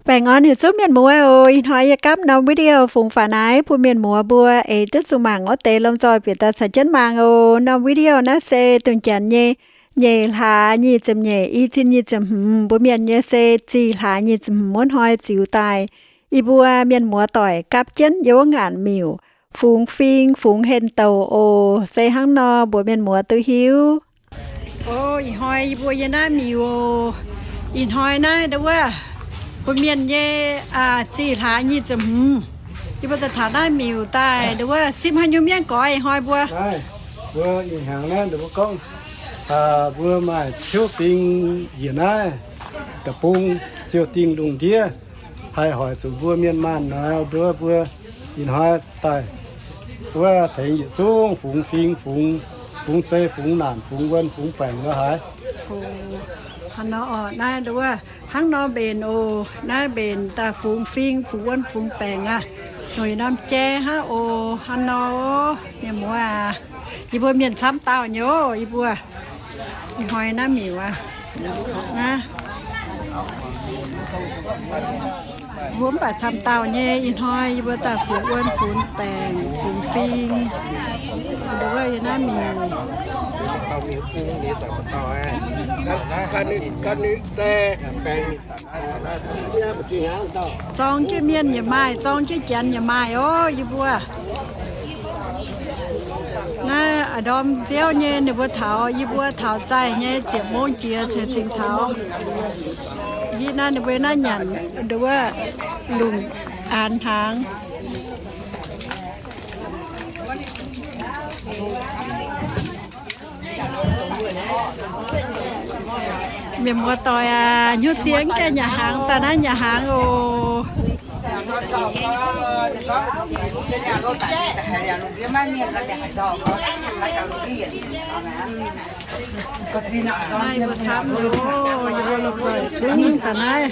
Baengh orn yietc zungv mienh muoz oc. Ih hnoi yie gapv norm video fungx faaux naaiv bun mienh muoz mbuo eix duqv zuqc mangc wuov deix lomh nzoih bieqc daaih caux jienv mangc oc. Norm video naaiv se dongh janx nyei nyeic hlaax nyic ziepc nyeic, i cin nyic ziepc hmz, mbuo mienh nyei se zih hlaax nyic ziepc hmz wuov hnoi ziux daaih. Yie mbuo mienh muoz doic gapv jienv yiem wuov ngaanc miuc fungx fing fungx henh douc oc. Se hnangv nor mbuox mienh muoz duqv hiuv. O, ih hnoi yie mbuo yiem naaiv miuc oc. Ih hnoi naaiv nduov wuov, mbuo mienh nyei zih hlaax nyic ziepc hmz, yie mbuo daaih taux naaiv miuc daaih nduov wuov, sipv haaix nyungc mienh goix ih hnoi mbuo. Mbuo ih hnyangx naaiv nduov wuov gorngv, mbuo maaih ciouv fing njiec naaiv deic-bung, ziouc dingh lungh ndiev, haih hoic zuqc mbuo mienh maanh naaiv nduov mbuo ih hnoi daaih wuov tengx yietc zungv fungx fing, fungx, fungx zei, fungx naanc, fungx wuon, fungx baengc wuov haaix. Hnangv nor oc, naaiv nduov wuov, hnangv nor mbenc oc. Naaiv mbenc daaih fungx fing, fungx wuon, fungx baengc aqv. Noic norm jai hnangv oc. Hnangv nor, mienh muoz aac, yie mbuo mienh camv dauh nyei oc. Yie mbuo ih hnoi naaiv miuc aqv. Mbuo mv baac camv dauh nyei. Ih hnoi yie mbuo daaih fungx wuon, fungx baengc, fungx fing, nduov wuov yiem naaiv miuc. Zorng jienv mienh yaac maaih, zorng jienv janx yaac maaih oc. Yie mbuo naaiv a'ndorm nziouv nyei, ninh mbuo taux, yie mbuo taux zaih nyei ziepc mungv jiex cingx taux. Hitv naaiv ninh mbuo naaiv nyanc nduov wuov lungh aanx hnaangx. Mienh muoz doic aac, hnyouv sienx gaengh nyanc hnaangx daaih naaiv nyanc hnaangx oc. Naaiv mbuo camv nyei oc, yie mbuo lomh nzoih zungv daaih naaiv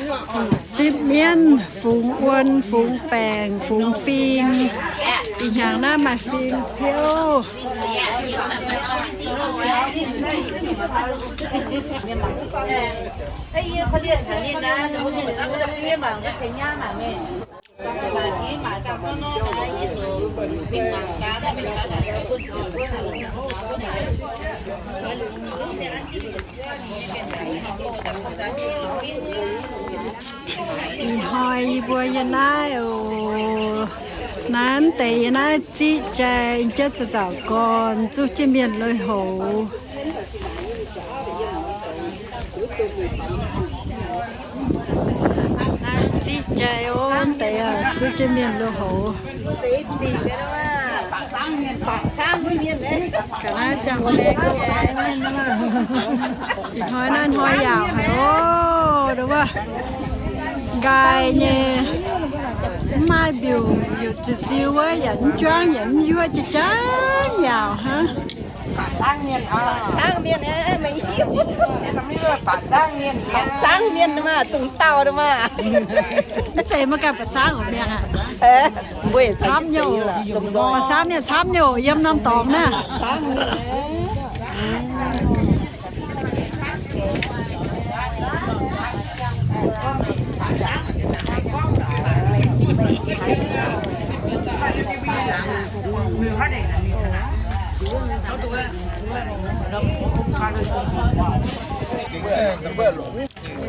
sipv mienv, fungx wuon, fungx baengc, fungx fing. Ih hnyangx naaiv maaih fing ciouv. Ih hnoi yie mbuo yiem naaiv oc. Naaiv deix yiem naaiv ziqv jai, jiex zaux zaux gorn, zuqv jienv mienh lui-houx. Naaiv ziqv jai ov, deix aac, zuqv jienv mienh lui-houx. Ga'naaiv ziangh maengh. Ih hnoi naaiv hnoi yaauc haic ov, nduov wuov, nqaai nyei, mv maaih mbiungc, mbiungc ziux ziux wuov, yaac mv juangv yaac mv yuoqv, jaax jaax yaauc hnangv. Baac saangv mienh, baac saangv mienh maah, dungx dauh maah. Mv zeiz maiv ganh baac saangv oc mienh aac. Camv nyei oc. Baac saangv mienh camv nyei oc, yiem norm dorngx naaiv.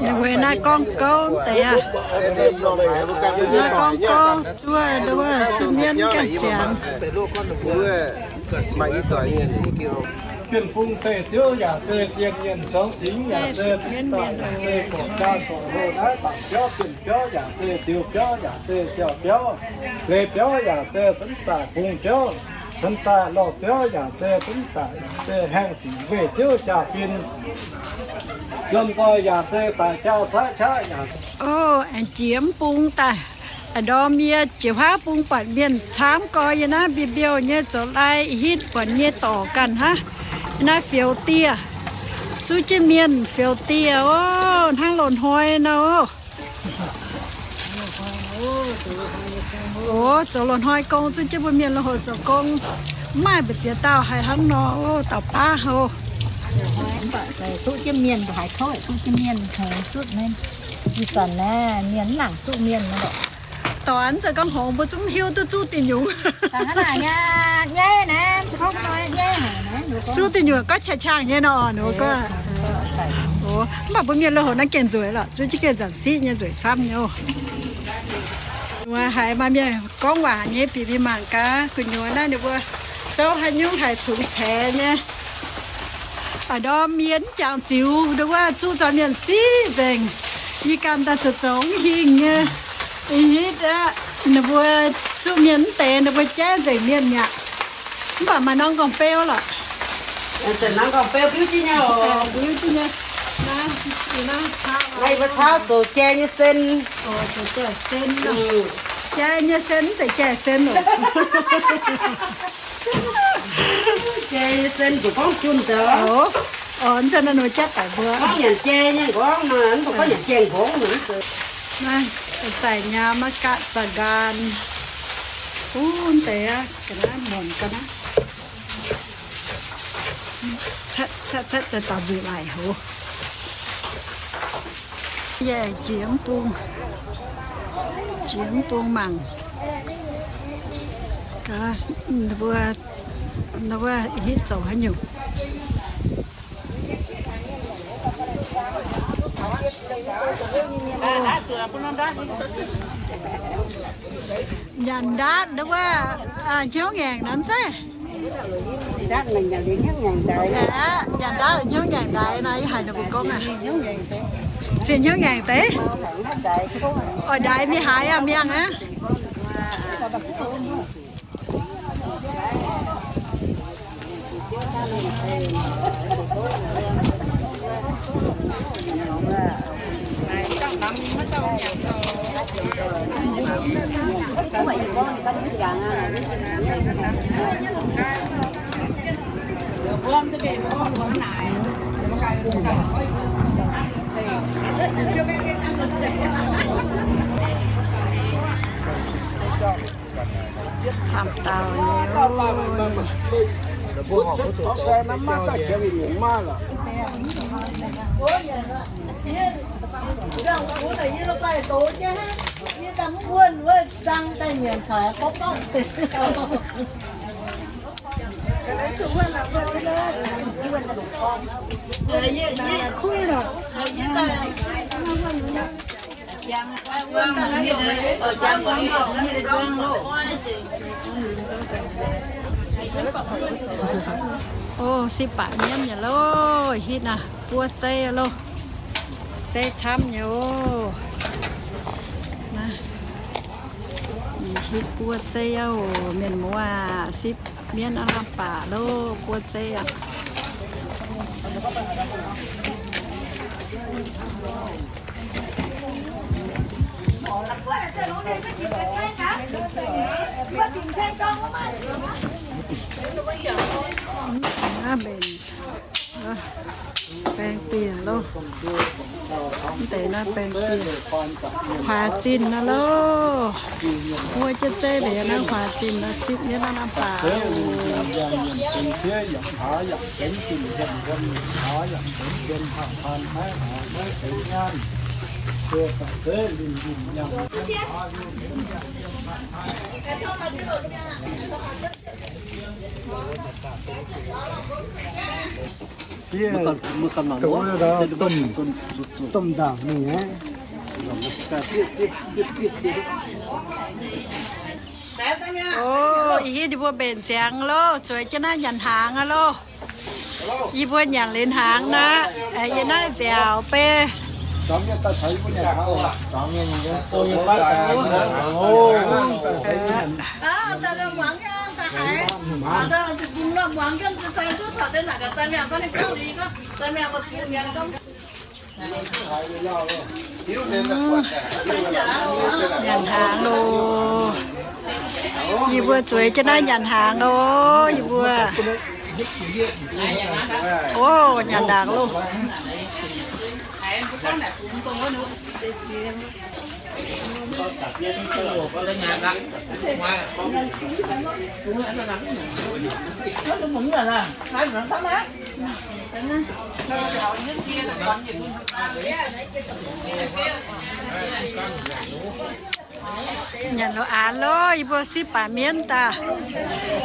Ninh mbuo naaiv gorngv gouv deix aac. Naaiv gorngv gouv zuov nduov wuov sin mienv gaengh ziangx. Bienh bung deic-ziouv yaac se jiem mienh, zorngx dingx yaac se cin dauh, yaac se gorqv jaa gorqv hlo naaiv dangc biauv, bienh biauv yaac se, diuh biauv yaac se, siau biauv, geix biauv yaac se, cin dauh bung biauv, cin dauh lorh biauv yaac se, cin dauh yaac se, haengh sic weih ziouv jaa-fin, lomh nzoih yaac se, daaih jaa saiv qaqv yaac se. O, aengx jiex mv bung daaih. A'ndorm yie jiex huaav bung buatc mienh camv gorx yiem naaiv mbiouh mbiouh nyei zoux lai ih hitv buatc nyei dorc ganh hnangv. Naaiv fioux dieh, zuqv jienv mienh fioux dieh ov, hnangv loz-hnoi nor. O, zoux loz-hnoi gong, zuqv jienv mbuo mienh lui-houx zoux gong. Mv maaih mbu'ziex dauh haih hnangv nor, o, dauh baav houh. Zuqv jienv mienh haiz kouv, zuqv jienv mienh haiz zuqv mienh. Ih zanc naaiv mienh mv nangc zuqv mienh nor. Dorh a'nz gorngv hngongx mbuo zungv hiuv duqv zuqv dinh nyungc. Zuqv dinh nyungc gorngv qangx qangx nyei nor, ninh mbuo gorngv. Mv baac mbuo mienh lui-houx naaiv gengh nzueic lorqc, zuqv jienv gengh nzanc siqv nyei, nzueic camv nyei oc. Ninh mbuo haiz maaih mienh gorngv waac nyei bieqc mingh mangc gaax gu'nyuoz naaiv ninh mbuo zouv haaix nyungc haih cunx caix nyei. A'ndorm yie mv jangx ziux, ninh wuov zuqv nzoih mienh siqv nzengc. Yie ganh daaih zoux zoux mv hingh nyei. Ih hitv aqv, ninh mbuo zuqv mienh mv deix, ninh mbuo jaiv nzengc mienh mi'aqv. Mv baac maaih norm nqorngv-beu lorqc. Ninh mbuo caux zoux jai nyei sen. Jai nyei sen, mv zeiz jai sen oc. Jai nyei sen zuqc gorngv junh deix. Mv zeiz naaiv nor jatv daic mbuo. Gorngv nyanc jai nyei nqorngv nor, mv baac gorngv nyanc jai nqorngv nor. Naaiv zaaic nyaam maiv gaatv zaah nqaang. Wuov deix aqv, ga'naaiv muonc ga'naaiv. Catv catv catv, zaah daux nzuqc laic hoz. Yie jiex mv bung, jiex mv bung mangc gaax, wuov, wuov hitv zoux haaix nyungc. Nyanc ndaatv wuov, hnyouv ngaengc nor zeiz. Nyanc ndaatv hnyouv ngaengc ndaix nor, yie haiz ninh mbuo gorngv aqv. Cingx hnyouv ngaengc deix. Oix ndaix mingh haaix aqv, miangh aqv. Camv dauh nyei oc. Oc, sipv baac mienv nyei loh, hitv naaiv buov zeiv loh. Zeiv camv nyei oc. Naaiv, hitv buov zeiv oc, mienh muoz aac, sipv mienv aav lamh baac loh, buov zeiv aqv. Naaiv mbenc, baeng bienh loh. Mv deix naaiv baeng bienh, huaax zinh naaiv loh. Buov jienv zeiv liuz naaiv huaax zinh naaiv, sipv mienv aav lamh baac. Domh, domh ndaangc mingh aqv. Oc, ih hitv ninh mbuo mbenc ziangx loh, zueiz jienv naaiv nyanc hnaangx aqv loh. Yie mbuo nyanc liuz hnaangx nor, yie naaiv nziaauc bei. Nyanc hnaangx loh. Yie mbuo zueiz jienv naaiv nyanc hnaangx loh, yie mbuo. Oc, nyanc hnaangx loh. Nyanc lo aanx loh, yie mbuo sipv baac mienv daaih.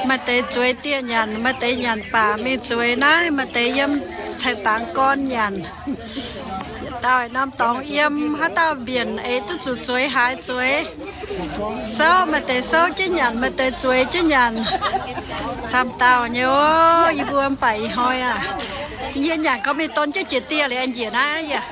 Maaih deix zueiz dieh nyanc, maaih deix nyanc baac mingh zueiz naaiv, maaih deix yiem caix dangx gorn nyanc. Dauh norm dorngx yiem, haaix dauh mbienc eix duqv zuqc zueiz haaix zueiz. Souv, maaih deix souv jienv nyanc, maaih deix zueiz jienv nyanc. Camv dauh nyei oc, yie mbuo mv baac ih hnoi aac, yie nyanc gorngv mingh don jienv jiex dieh liuz aengx njiec naaiv yaac.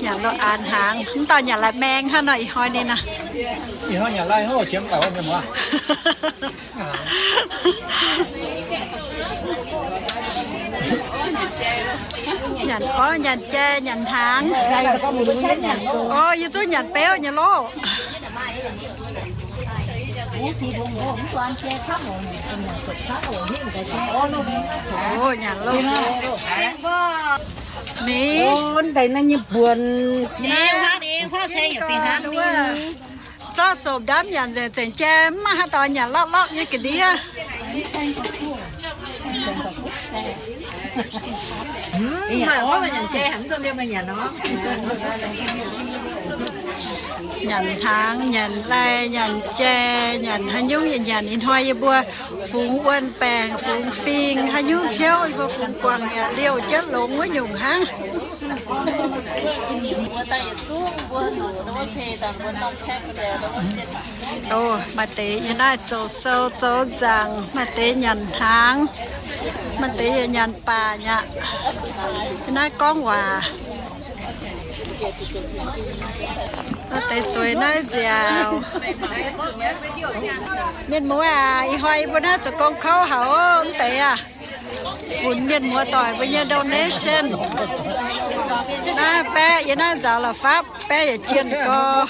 Nyanc lo aanx hnaangx, mv dauh nyanc laaix maeng hnangv nor, ih hnoi ninh naaic. Ih hnoi nyanc laaix hov, qiemx daaih wuov mienh muoz. Nyanc orv, nyanc jai, nyanc hnaangx. Orv, yie zungv nyanc beuv nyei loh. Oc, nyanc loh. Ni, wuov deix naaiv nyei buonc. Zorqv sopc ndamv nyanc nzengc, zengc jai mv maaih haaix dauh nyanc lorqc lorqc nyei ga'ndiev. Nyanc hnaangx, nyanc lai, nyanc jai, nyanc haaix nyungc yaac nyanc. Ih hnoi yie mbuo fungx wuonh baengc, fungx fing, haaix nyungc ciouv, yie mbuo fungx guangc yaac liouh jienv longx wuov nyungc hnangv. Oc, maaih deix yiem naaiv zoux sou zoux nzaangc, maaih deix nyanc hnaangx, maaih deix yaac nyanc baac nyei aqv. Yiem naaiv gorngv waac. Maaih deix zueiz naaiv nziaauc. Mienh muoz aac, ih hnoi yie mbuo naaiv zoux gong kouv haic oc, mv deix aac. Funx mienh muoz doic mbuo nyei donation. Naaiv baeqv yiem naaiv nzaaux la'fapv, baeqv yaac jienh gorx.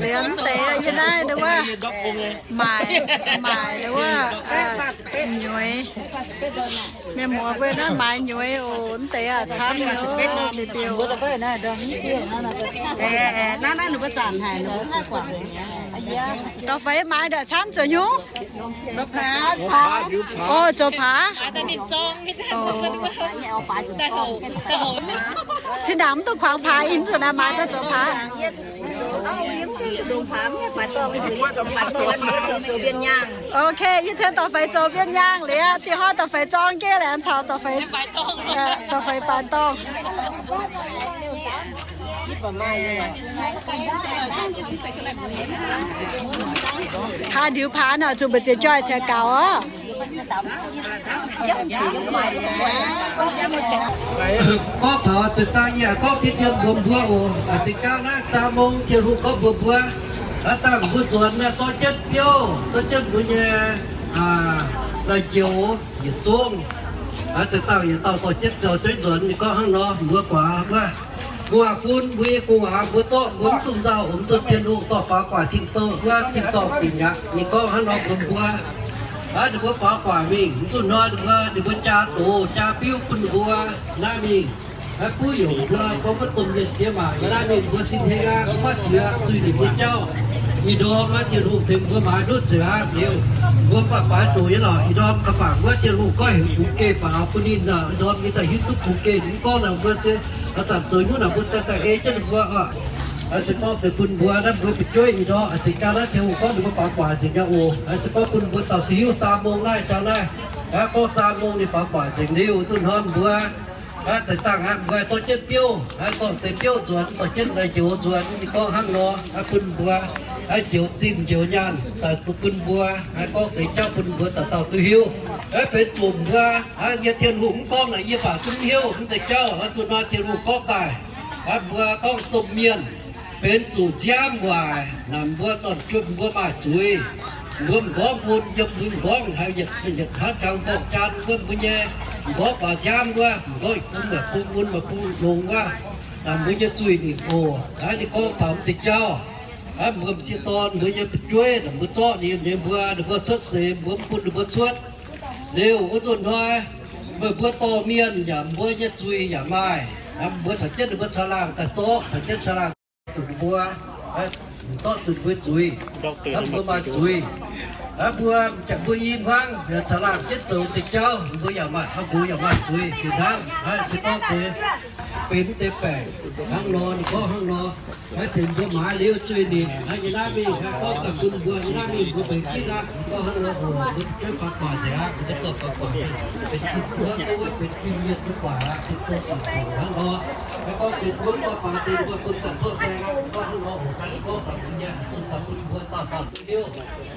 Liemh deix yiem naaiv nduov wuov, maaic, maaic nduov wuov, nyueiz. Mienh muoz mbuo naaiv maaiz nyueiz oc, mv deix aac camv nyei oc, mbiouh. Dorh feix maaiz ndongc camv zoux nyungc? Oc, zoux paax. Tin-ndaangc mv duqv kuangx paax, ih hnoi naaiv maaiz daaih zoux paax. Ok, yie tengx dorh feix zoux mbienv nyaangh liuz, dieh hnoi dorh feix zorng jienv laengz caux dorh feix, dorh feix baaix dorngh. Haa, ndiux paax nor zuqc mbu'ziex joih cingx gaux oc. Gorngv taux zinh dangh yie gorngv deix dien mbuox mbuo oc, zinh gau naaiv saa mong Tin-Hungh gorngv mbuox mbuo, aav dangh mbuo nzuonx zorqv jienv biouv, zorqv jienv mbuo nyei lai-njoux yietc zungv. Zinh dangh yietc dauh dorh jienv zoux jienv nzuonx, ninh gorngv hnangv nor, mbuo guaax wuov, gu'nguaaz-fun mbuo nyei gu'nguaaz mbuo zorqv mbuo mv duqv nzauh, mv zuqc Tin-Hungh dorh faaux guaax tin-dorngh wuov tin-dorngh dingc aqv. Ninh gorngv hnangv nor mbuox mbuo. Aav, ninh mbuo faaux guaax mingh, mv zuqc hnoi ninh mbuo, ninh mbuo jaa doz jaa biuv bun ninh mbuo naaiv mingh. Aav, buov yaac mbuo gorngv wuov domh mienh jiex maac yiem naaiv mingh mbuo sin heng aqv, mv maaih jiex zuiz ninh mbuo jauv. Ih ndorm naaiv Tin-Hungh tengx mbuo maaiz ndutv nzengc aqv liuz, mbuo baac baaix zoux nyei lorqc. Ih ndorm ga'fangc wuov Tin-Hungh gorngv heuc kungx geh faaux bun ninh nor, ih ndorm yie daaih hiuv duqv kungx geh ninh mv gorngv naaic mbuo se, aav, zanc zoux nyungc naaic mbuo daaih daaih ei jienv ninh mbuo oc. Se gorngv deix bun mbuo naaiv mbuo fu'jueiv ih ndorm, aav, zinh gau naaiv Tin-Hungh gorngv ninh mbuo faaux guaax nzengc nyei oc. Se gorngv bun mbuo dauh duqv hiuv saa mong naaiv jauv naaiv, aav, gorngv saa mong ninh faaux guaax nzengc liuz, zunh hnoi mbuo, aav, deix dangh aav, mbuo dorh jienv biouv, aav, dorh deix biouv nzuonx, dorh jienv lai-njoux nzuonx, ninh gorngv hnangv nor, aav, bun mbuo, aav, njoux zinh njoux nyaanh daaih bun mbuo, aav, gorngv deix jauv bun mbuo dauh dauh duqv hiuv. Aav, benx zuqc mbuo, aav, nyei Tin-Hungh mv gorngv naaic yie baac zungv hiuv mv deix jauv, aav, zunh hnoi Tin-Hungh gorngv daaih, aav, mbuo gorngv domh mienh benx zuqc nziaamv waaic naaic, mbuo dorn juov mbuo maaih zuiz, mbuo m'nqorngv mun yiem mbuo m'nqorngv haiz yietc hnangv jangx m'nqorngv jaan wuov mbuo nyei m'nqorngv faaux nziaamv wuov, m'nqorngv bung maaih bung mun maaih bung longx wuov, naaic mbuo nyei zuiz ninh oc. Aav, ninh gorngv taux mv deix jauv, aav, mbuo m'sieqv dorn mbuo nyei fu'jueiv naaic, mbuo zorqv ninh nyei mbuo, ninh mbuo cuotv seix mbuo mv bun ninh mbuo cuotv. Liuz wuov nzunc hnoi, meih mbuo dorh mienh yaac mbuo nyei zuiz yaac maaih. Mbuo caux jienv ninh mbuo caangh laangh daaih zorqv, caux jienv caangh laangh zuqc mbuo, zorqv zuqc mbuo zuiz, mbuo maaih zuiz. Mbuo, mbuo i hmuangv caangh laangh jienv zoux deix jauv, mbuo yaac maaih, haaix nqox yaac maaih zuiz fih hnangv. Se gorngv deix benx mv deix baengc hnangv nor, ninh gorngv hnangv nor, naaiv tengx mbuo maaiz liuz zuiz ninh, naaiv nyei naaiv mingh, naaiv gorngv daaih bun mbuo nyei naaiv mingh mbuo benx ginv aqv, ninh gorngv hnangv nor oc, mbuo jueiv baac guaax nzengc aqv, mbuo zorqv baac guaax nzengc, benx zinh mbuo, mbuo benx Iu-Mienh nyei guaax aqv, se zoux zuqc hnangv nor. Naaiv gorngv deix zuonx mbuo baac deix mbuo bun daaih tov saeng aqv, ninh gorngv hnangv nor oc, naaiv ninh gorngv daaih mbuo nyei zunh daaih bun mbuo dauh dauh duqv hiuv.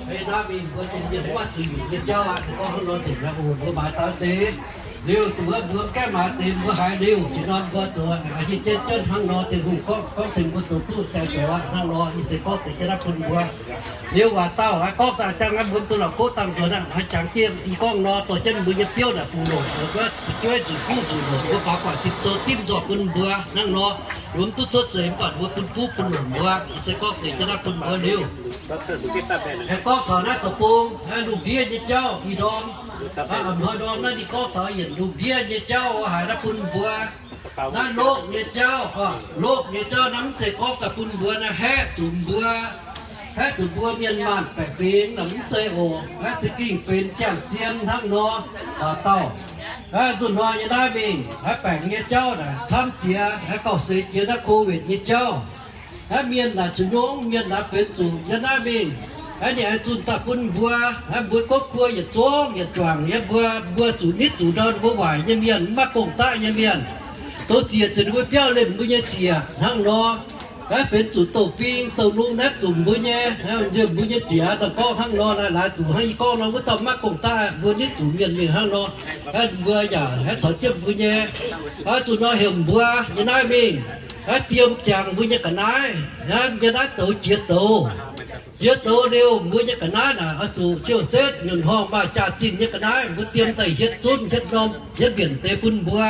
Naaiv mingh mbuo zuqc mienh maiv zuqc nyungc nyei jauv aqv, ninh gorngv hnangv nor nzengc aqv oc, mbuo maaiz dauh deix. Liuz dongh wuov mbuo mv gaengh maaiz deix, mbuo haiz liuz, jiex norm mbuo zoux a'hneiv jienv jienv hnangv nor, Tin-Hungh gorngv, gorngv tengx mbuo zoux duqv jai zoux aqv hnangv nor, yie se gorngv deix jienv naaiv bun mbuo. Liuz waac dauh haiz gorngv daaih jangx naaiv mbuo duqv la'kuqv dangh nzuonx aqv, haiz jangx dieh yie gorngv nor, dorh jienv mbuo nyei biouv naaic bungx longc, mbuo fu'jueiv nzuqc fuqv nzuqc longc, mbuo faaux guangc cin-zoux dimv nzorh bun mbuo hnangv nor. Mbuo mv duqv cuotv seix mv baac mbuo bun fuqv bun longc mbuo, yie se gorngv deix jienv naaiv bun mbuo liuz. Haiz gorngv taux naaiv deic-bung, naaiv lungh ndiev nyei jauv ih ndorm, a'hnoi ndorm naaiv ninh gorngv taux yienc lungh ndiev nyei jauv haiz naaiv bun mbuo. Naaiv lopv nyei jauv, lopv nyei jauv naaiv mv zeiz gorngv daaih bun mbuo naaiv haeqv zuqc mbuo, haeqv zuqc mbuo mienh maanh baeqc fingx naaic mv zeiz oc. Naaiv za'gengh benx ziangh zien hnangv nor, dauh dauh. Naaiv nzunc hnoi nyei naaiv mingh, naaiv baengc nyei jauv naaic camv jiex, naaiv gauh seix jiex naaiv Covid nyei jauv. Naaiv mienh naaic zuqc nyungc, mienh naaic benx zuqc nyei naaiv mingh. Naaiv ninh aengx zunh daaih bun mbuo, naaiv mbuo gouv kuo yietc zungv yietc juangc nyei mbuo, mbuo zuqc nitv zuqc ndau ninh mbuo waaic nyei mienh, mv maaih gong-daqv nyei mienh. Douz ziec zuqc ninh mbuo biauv liemh mbuo nyei ziec hnangv nor. Naaiv benx zuqc douh fing douh nungv naaiv zuqc mbuo nyei, liemh mbuo nyei ziec daaih gorngv hnangv nor, naaiv laaix zuqc hnangv yie gorngv nor, wuov dauh maiv gong-daqv, mbuo nitv zuqc mienh mingh hnangv nor. Naaiv mbuo yaac haih caux jienv mbuo nyei, zuqc nor heuc mbuo nyei naaiv mingh, naaiv diem ziangx mbuo nyei ga'naaiv, naaiv nyei naaiv douz jiex douz. Jiex douz liuz mbuo nyei ga'naaiv naaic oix zuqc siou setv nyunc horngh maaih jaax-zinh nyei ga'naaiv, mbuo diem daaih hietv zunv hietv norm hietv mbienc deix bun mbuo.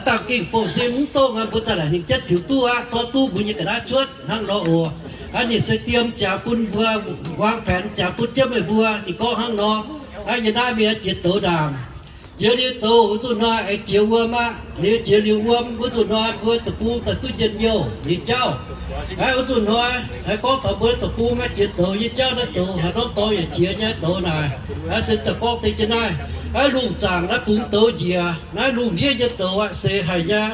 Dangh gengh bouh nzim mv dongh mbuo za'naaic hingh jienv tiux duqv aqv, zorqv duqv mbuo nyei ga'naaiv cuotv hnangv nor oc. Naaiv ninh se diem ziangx bun mbuo, wangx paenx ziangx bun jienv meih mbuo. Ninh gorngv hnangv nor, naaiv nyei naaiv mingh jiex douz ndaangc. Jiex liuz douz wuov nzunc hnoi aengx jiex wuom aqv. Liuz jiex liuz wuom wuov nzunc hnoi mbuo deic-bung daaih duqv njien-youh nyei jauv. Naaiv wuov nzunc hnoi, naaiv gorngv taux mbuo deic-bung naaiv jiex douz nyei jauv naaiv douz, haaix norm dorngx yaac jiex nyei douz naaic. Naaiv se daaih gorngv deix jienv naaiv, naaiv lungh zaangc naaiv bungx douz njiec, naaiv lungh ndiev nyei douz aqv se haic nyei.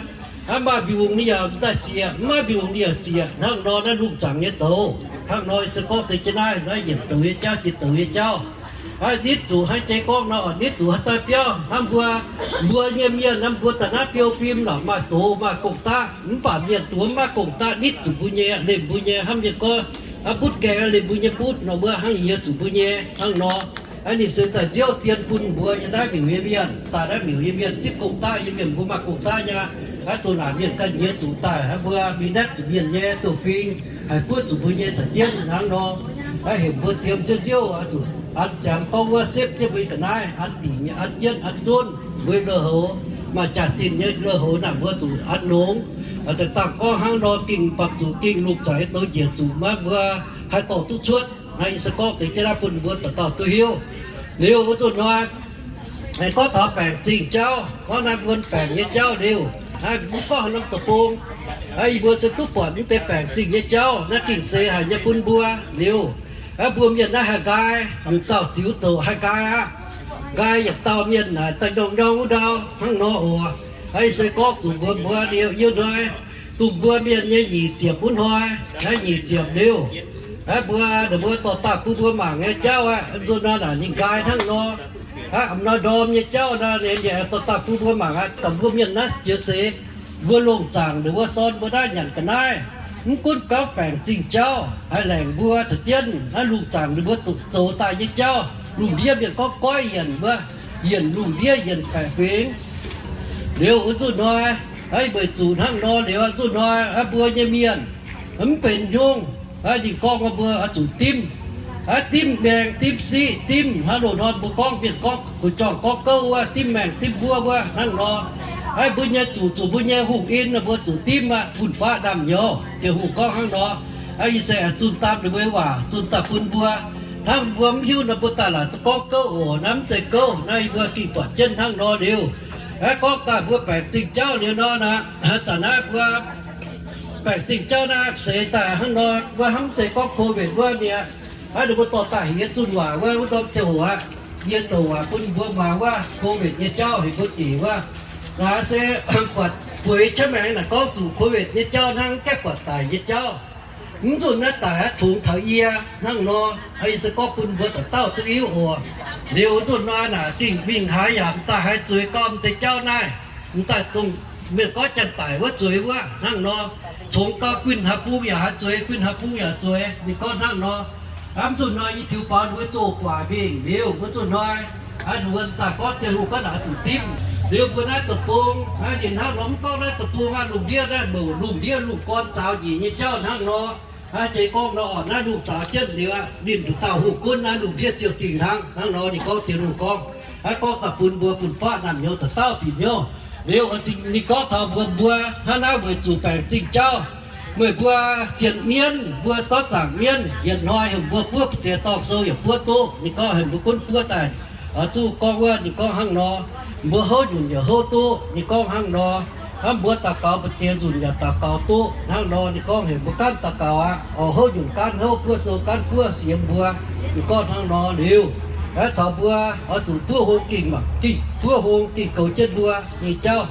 Naaiv maaih mbiungc ninh yaac daaih ziec, mv maaih mbiungc ninh yaac ziec. Hnangv nor naaiv lungh zaangc nyei douz. Hnangv nor se gorngv deix jienv naaiv, naaiv yienc douz nyei jauv, jiex douz nyei jauv. Naaiv nitv zuqc hnangv jiex gorngv nor, nitv zuqc haaix dauh biauv hnangv mbuo, mbuo nyei mienh hnangv mbuo daaih naaiv biou fim lorqc, maaih doz maaih gong-daqv, mv baac mienh duqv mv maaih gong-daqv nitv zuqc mbuo nyei, liemh mbuo nyei hnangv mienh gorngv, hnangv butv gaengh liemh mbuo nyei butv nor, mbuo hnangv nyiex zuqc mbuo nyei hnangv nor. Naaiv ninh se daaih nziouv dien bun mbuo yiem naaiv miuc nyei mienh, daaih naaiv miuc nyei mienh zipv gong-daqv nyei mienh, mbuo maaih gong-daqv nyei. Naaiv doz naaic mienh ganh nyiex zuqc daaih, mbuo mingh naetv zuqc mienh nyei douz-fing, haih buov zuqc mbuo nyei caux jienv hnangv nor. Naaiv heuc mbuo diem nziouv nziouv, zuqc an ziangx gorngv wuov sepv jienv mbuo nyei ga'naaiv, an dingc nyei, an jienv an zunv mbuo nyei lui-houx, maaih jaax-zinh nyei lui-houx naaic mbuo zuqc an longx. Daaih dangh gorngv hnangv nor gengh baac zuqc gengh lungh zaangc nyei douz njiec zuqc maiv mbuo haih dorh duqv cuotv. Naaiv yie se gorngv deix jienv naaiv bun mbuo dauh dauh duqv hiuv. Liuz wuov nzunc hnoi, gorngv taux baengc zingh jauv, gorngv naaiv mbuo baengc nyei jauv liuz, mv gorngv haaix norm deic-bung, yie mbuo se duqv buatc mv deix baengc zingh nyei jauv naaiv gengh seix haic nyei bun mbuo liuz, mbuo mienh naaiv haih nqaai, nyutc dauh ziux doqc haih nqaai aqv. Nqaai yietc dauh mienh naaic daaih nyorng nyorng wuov ndau hnangv nor oc. Naaiv yie se gorngv zuqc mbuox mbuo liuz, yie hnoi dongh mbuo mienh nyei nyic ziepc wuov hnoi, naaiv nyic ziepc liuz, naaiv mbuo, ninh mbuo dorh daaih bun mbuo mangc nyei jauv aqv. Nzunc nor naaic ninh nqaai hnangv nor. Hnangv nor ndorm nyei jauv nor, ninh dorh daaih bun mbuo mangc aqv. Dongh mbuo mienh naaiv jiex seix, mbuo longc zaangc ninh mbuo sorn mbuo naaiv nyanc ga'naaiv. Mv gunv gauh baengc zingh jauv haih laengc mbuo caux jienv naaiv lungh zaangc ninh mbuo zuqc zoux daaih nyei jauv, lungh ndiev mienh gorngv goiv yienc wuov, yienc lungh ndiev yienc baeqc fingx. Liuz wuov nzunc hnoi, weic zuqc hnangv nor liuz nzunc hnoi mbuo nyei mienh mv benx hnyungv, ninh gorngv mbuo zuqc dimv, dimv maengh dimv siqv dimv hnangv loz-hnoi mbuo gorngv mienh gorngv, gu'jauv gorngv gouv wuov, dimv maengh dimv mbuov wuov hnangv nor. Mbuo nyei zuqc, zuqc mbuo nyei hungh in mbuo zuqc dimv aqv, fun-faqv ndaamv-nyouz. Tin-Hungh gorngv hnangv nor. Yie se zunh daaih ninh mbuo nyei waac zunh daaih bun mbuo. Hnangv mbuo mv hiuv nor mbuo daaih laaic duqv gorngv gouv oc. Naaiv mv zeiz gouv, naaiv yie mbuo ging buatc jienv hnangv nor liuz. Aeqv, gorngv daaih mbuo baengc zingh jauv liuz nor naaic, zanc naaiv mbuo baengc zingh jauv naaiv seix daaih hnangv nor, mbuo hnamv mv zeiz gorngv COVID wuov mi'aqv. Hnangv ninh mbuo dorh daaih heuc yie zunh waac wuov, wuov ndorm ziangh hoc aqv, yie douc waac bun mbuo muangx wuov COVID nyei jauv heuc mbuo dingc wuov. Naaiv se buatc bueix qaqv maengx naaic gorngv zuqc COVID nyei jauv hnangv, gaengh buatc daic nyei jauv. Mv nzunc naaiv daic aqv, cungx taux yie hnangv nor. Yie se gorngv bun mbuo dauh dauh duqv hiuv oc. Liuz nzunc nor naaic dingc mingh haaix yaac m'daaih haiz zueiz gormx deix jauv naaiv. M'daaih dongh mienh gorngv janx-daic wuov zueiz wuov hnangv nor. Congx gau guinh haaix bung yaac haiz zueiz, guinh haaix bung yaac zueiz, ninh gorngv hnangv nor. Hnamv nzunc hnoi i tiux faaux ninh mbuo zoh gu'nguaaic mingh liuz, wuov nzunc hnoi, aa, ninh mbuo daaih gorngv Tin-Hungh gorngv naaic zuqc dimv. Liuz mbuo naaiv deic-bung, aa, ninh hnangv nor mv gorngv naaiv deic-bung aqv, lungh ndiev naaiv mouc lungh ndiev lungh gorn zaux njiec nyei jauv hnangv nor. Aa, jiex gorngv nor oc, naaiv lungh zaux jienv liuz aqv, ninh nduqc dauh hoh gunv naaiv lungh ndiev ziouc dingh hnangv. Hnangv nor ninh gorngv, Tin-Hungh gorngv, aa, gorngv daaih bun mbuo bun faqv naamh nyouz dauh dauh bieqc hnyouv. Liuz ninh gorngv taux mbuo, mbuo hnangv naaiv weic zuqc baengc zingh jauv, meih mbuo sienx mienv, mbuo gorngv zaangc mienv, yietc hnoi heuc mbuo buov ziex dorngh sou yaac buov duqv. Ninh gorngv heuc mbuo gunv buov daaih. Oix zuqc gorngv wuov, ninh gorngv hnangv nor, mbuo houv nyunc yaac houv duqv. Ninh gorngv hnangv nor, hnangv mbuo daux gaux mbu'ziex nzunc yaac daux gaux duqv. Hnangv nor ninh gorngv heuc mbuo gaanv daux gaux aqv. Oix houv nyunc gaanv houv, buov sou gaanv buov, sienx mbuo. Ninh gorngv hnangv nor liuz, aeqv, caux mbuo oix zuqc buov hung gingh mangc, gingh buov hung gingh goux jienv mbuo nyei jauv.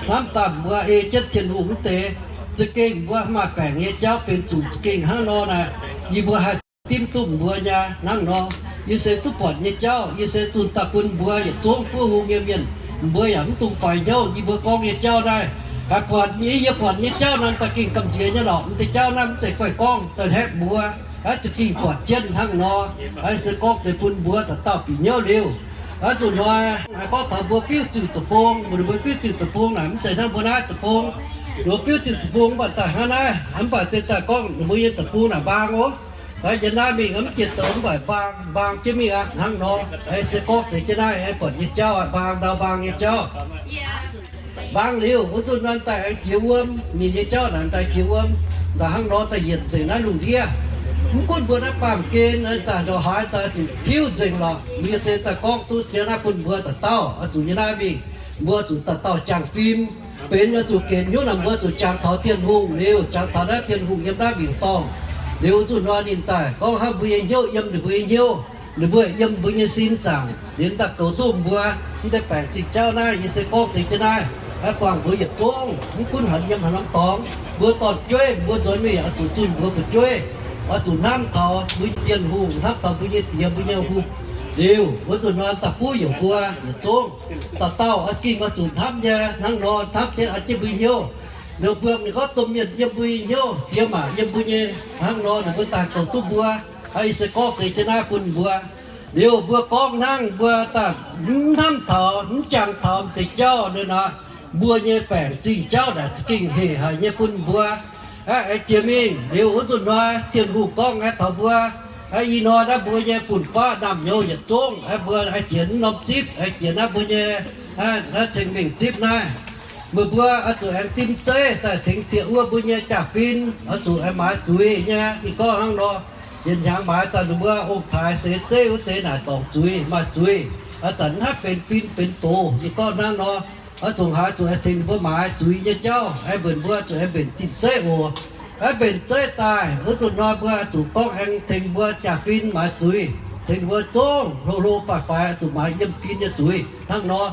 Hnamv daaih mbuo ei jienv Tin-Hungh wuov deix, za'gengh mbuo maaih baengc nyei jauv benx zuqc za'gengh hnangv nor naaic, yie mbuo haih dimv duqv mbuo nyei hnangv nor. Yie se duqv buatc nyei jauv, yie se zunh daaih bun mbuo yietc zungv buov hung nyei mienh, mbuo yaac mv dungx faix hnyouv. Yie mbuo gorngv nyei jauv naaiv, haiz buatc nyei, yie buatc nyei jauv naaiv daaih gengh gamh nziex nyei lorqc. Mv deix jauv naaiv mv zeiz guaih gorngv daaih haeqv mbuo, aeqv, za'gengh buatc jienv hnangv nor. Aeqv, se gorngv deix bun mbuo dauh dauh bieqc hnyouv liuz, aeqv, nzunc hnoi, aeqv, gorngv taux mbuo fiuv ziuc deic-bung, mbuo, mbuo fiuv ziuc deic-bung naaic mv zeiz hnangv mbuo naaiv deic-bung. Mbuo fiuv ziuc deic-bung mv baac daaih hnangv naaiv, mv baac se daaih gorngv ninh mbuo nyei deic-bung naaic mbaang oc. Aeqv, yiem naaiv mingh mv jiex douz mv baac mbaang, mbaang jienv mingh aqv hnangv nor. Aeqv, se gorngv deix jienv naaiv, aeqv, buatc nyei jauv aqv, mbaang ndau mbaang nyei jauv. Mbaang liuz, wuov nzunc naaiv daaih aengx jiex wuom, ninh nyei jauv naaic daaih jiex wuom, daaih hnangv nor daaih yietc nzengc naaiv lungh ndiev. Mv gunv mbuo naaiv baamh gen daaih ndongc haaix daaih zuqc tiuv nzengc lorqc. Mbuo se daaih gorngv duqv jiex naaiv bun mbuo dauh dauh oix zuqc yiem naaiv mingh, mbuo zuqc dauh dauh jangx fim. Benx oix zuqc genx hnyouv naaic mbuo zuqc jangx taux Tin-Hungh liuz, jangx taux naaiv Tin-Hungh yiem naaiv mingh dorngh. Liuz wuov nzunc nor ninh daaih gorngv hnangv mbuo nyei hnyouv yiem ninh mbuo nyei hnyouv, ninh mbuo yiem mbuo nyei sin zaangc, ninh daaih goux duqv mbuo. Mv deix baengc zingh jauv naaiv yie se gorngv deix jienv naaiv, aeqv, buangh mbuo yietc zungv, mv gunv haaix nyungc haaix norm dorngx, mbuo dorn-jueiv, mbuo nzuonx mingh oix zuqc zunh mbuox fu'jueiv, oix zuqc hnamv taux mbuo nyei Tin-Hungh, hnamv taux mbuo nyei diex mbuo nyei hungh. Liuz wuov nzunc nor daaih buov youc mbuo yietc zungv. Dauh dauh oix ging oix zuqc hnamv nyei hnangv nor, hnamv jienv an jienv mbuo nyei hnyouv. Ninh mbuo gorngv domh mienh yiem mbuo nyei hnyouv, diex maac yiem mbuo nyei hnangv nor, ninh mbuo daaih goux duqv mbuo. Aa, yie se gorngv deix jienv naaiv bun mbuo. Liuz mbuo gorngv hnangv mbuo daaih mv hnamv taux, mv jangx taux deix jauv nor, mbuo nyei baengc zingh jauv naaic za'gengh hec haic nyei bun mbuo. Aeqv, aengx jiex mingh liuz wuov nzunc hnoi Tin-Hungh gorngv aeqv taux mbuo, aeqv, ih hnoi naaiv mbuo nyei fun-faqv naamh nyouz yietc zungv, aeqv, mbuo aengx jiex mv norm zipv, aengx jiex naaiv mbuo nyei, aeqv, naaiv ceng-mengh zipv naaiv. Meih mbuo oix zuqc aengx dimv zeiv daaih tengx dieh wuov mbuo nyei jaa-fin, oix zuqc aengx maaiz zuiz nyei. Ninh gorngv hnangv nor, yietc hnyangx maaiz daaih ninh mbuo ong-taaix seix zeiv wuov deix naaic dorngc zuiz, maaih zuiz. Aa, zanc hnangv benx fin benx doz, ninh gorngv hnangv nor. Oix zuqc haaix zuqc aengx tengx ninh mbuo maaiz zuiz nyei jauv, aengx mbenc mbuo zuqc aengx mbenc zinh zeiv oc. Aengx mbenc zeiv daaih wuov nzunc hnoi mbuo zuqc gorngv aengx tengx mbuo jaa-fin maaiz zuiz, tengx mbuo zungv hlo hlo faix faix zuqc maaiz yiem fin nyei zuiz hnangv nor.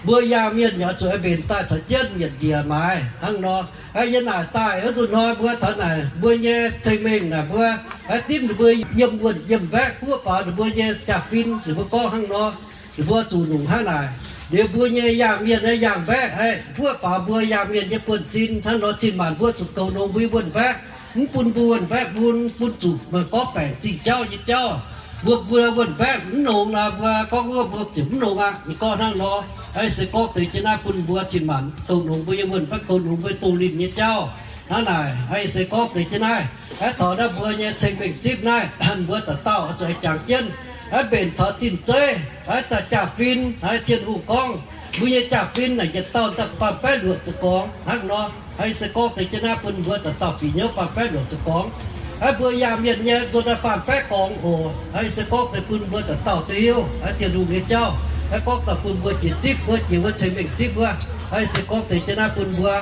Mbuo yaangh mienh yaac zuqc aengx mbenc daaih caux jienv yietc njiec maaiz hnangv nor. Aeqv, yiem naaic daaih wuov nzunc hnoi mbuo taux naaic mbuo nyei ceng-mengh naaic mbuo aengx dimv ninh mbuo yiem wuonh yiem mbaeqv buov faaux ninh mbuo nyei jaa-fin, ninh mbuo gorngv hnangv nor. Ninh mbuo zuqc nungc hnangv naaic. Liuz mbuo nyei yaangh mienh nyei yaangh mbaeqv aeqv, buov faaux mbuo yaangh mienh nyei buonv-sin hnangv nor, cin-maanc mbuo zuqc goux nongx mbuo nyei wuonh mbaeqv, mv bun mbuo wuonh mbaeqv bun, bun zuqc meih gorngv baengc zingh jauv nyei jauv. Mbuo, mbuo wuonh mbaeqv mv nongx nor, mbuo gorngv wuov mbuo ziouc mv nongx aqv. Ninh gorngv hnangv nor. Aeqv, se gorngv deix jienv naaiv bun mbuo cin-maanc goux nongx mbuo nyei wuonh mbaeqv, goux nongx mbuo nyei dongh linh nyei jauv. Hnangv naaic, aeqv, se gorngv deix jienv naaiv, aeqv, taux naaiv mbuo nyei ceng-mengh zipv naaiv, mbuo dauh dauh oix zuqc aengx jangx jienv, aeqv, mbenc taux zinh zeiv, aeqv, daaih jaa-fin, aeqv, Tin-Hungh gorngv, mbuo nyei jaa-fin naaic yietc dauh daaih faam-baeqv luoqc ziepc gorngx hnangv nor. Aeqv, se gorngv deix jienv naaiv bun mbuo dauh dauh bieqc hnyouv faam-baeqv luoqc ziepc gorngx. Aa, mbuo yaac mienh nyei nzuonx daaih faanh baeqv gorngx oc. Aa, se gorngv deix bun mbuo dauh dauh duqv hiuv, aa, Tin-Hungh nyei jauv. Aa, gorngv daaih bun mbuo jiex zipv wuov, jiex wuov ceng-mengh zipv wuov. Aa, se gorngv deix jienv naaiv bun mbuo.